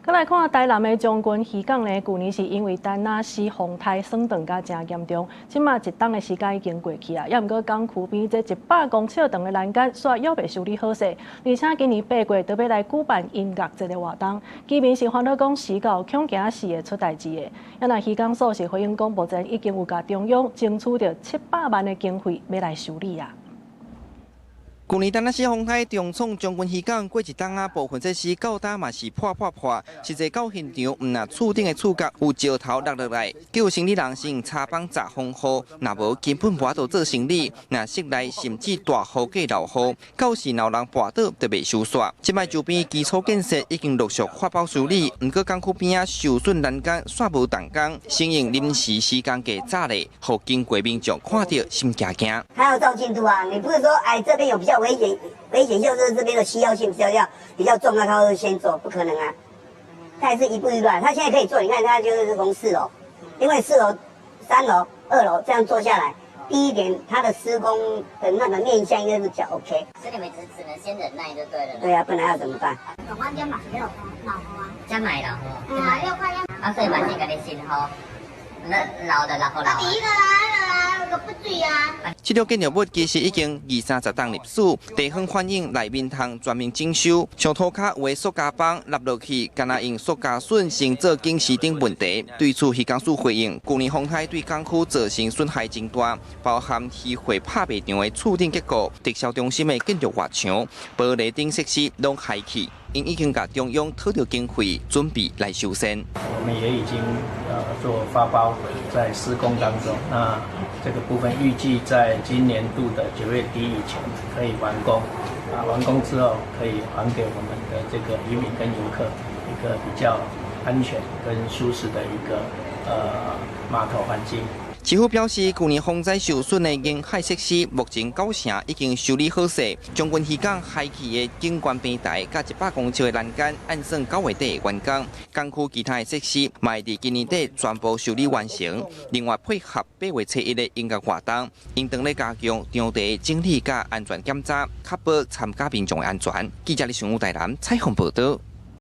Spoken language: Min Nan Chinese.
閣來看台南的將軍漁港呢，舊年是因為田納西風颱損斷甲誠嚴重，這馬一冬的時間已經過去啊，猶毋過港區邊這100公尺長的欄杆，煞猶未修理好勢，而且今年8月就欲來舉辦音樂節的活動，居民是煩惱講時到恐驚是會出代誌的。啊若漁港署是回應講，目前已經有共中央爭取著700萬的經費，欲來修理啊。舊年田納西風颱重創將軍漁港，過一冬啊，部分設施到今嘛是破破破，實際到現場，毋但厝頂的厝角有石頭落落來，叫生理人先用柴枋閘風雨，若無根本無法度做生理。若室內甚至大雨加落雨，到時若有人跋倒就袂收煞。這擺周邊基礎建設已經陸續發包修理，毋過港區邊仔受損欄杆煞無動工，先用臨時施工架紮咧，予經過民眾看著心驚驚。還要照進度啊！你不是說，哎，這邊有比較危險，危險就是這邊的需要性比較重啊，他會先做，不可能啊。他還是一步一步來，他現在可以做，你看他就是從四樓，因為四樓、三樓、二樓這樣做下來，第一點，他的施工的那個面向應該是比較 OK。所以你們只能先忍耐就對了。對啊，不然要怎麼辦？我這嘛是落雨落雨啊。這嘛落雨。嗯啊，又快要。啊，所以嘛是共你辛苦。那老的老老。啊，第一個啦，那個不水啊。這座建築物其實已經二三十冬歷史，地方反映內面通全面整修，像塗跤有的塑膠枋落落去，敢若用塑膠筍先做警示燈問題。對此，漁港署回應，舊年風颱對港區造成損害真大，包含漁貨拍賣場的厝頂結構、直銷中心的建築外牆、玻璃頂設施攏害去，𪜶已經共中央討著經費，準備來修繕。我們也已經做發包在施工當中，那這個部分預計在今年度的9月底以前可以完工，啊，完工之後可以還給我們的這個漁民跟遊客一個比較安全跟舒適的一個碼頭環境。市府表示，舊年風災受損的沿海設施，目前九成已經修理好勢。將軍漁港海起的景觀平台，佮100公尺的欄杆，按算9月底會完工。港區其他的設施，嘛會佇今年底全部修理完成。另外，配合8月初1的音樂活動，應當咧加強場地整理佮安全檢查，確保參加民眾的安全。記者李尚武台南採訪報道。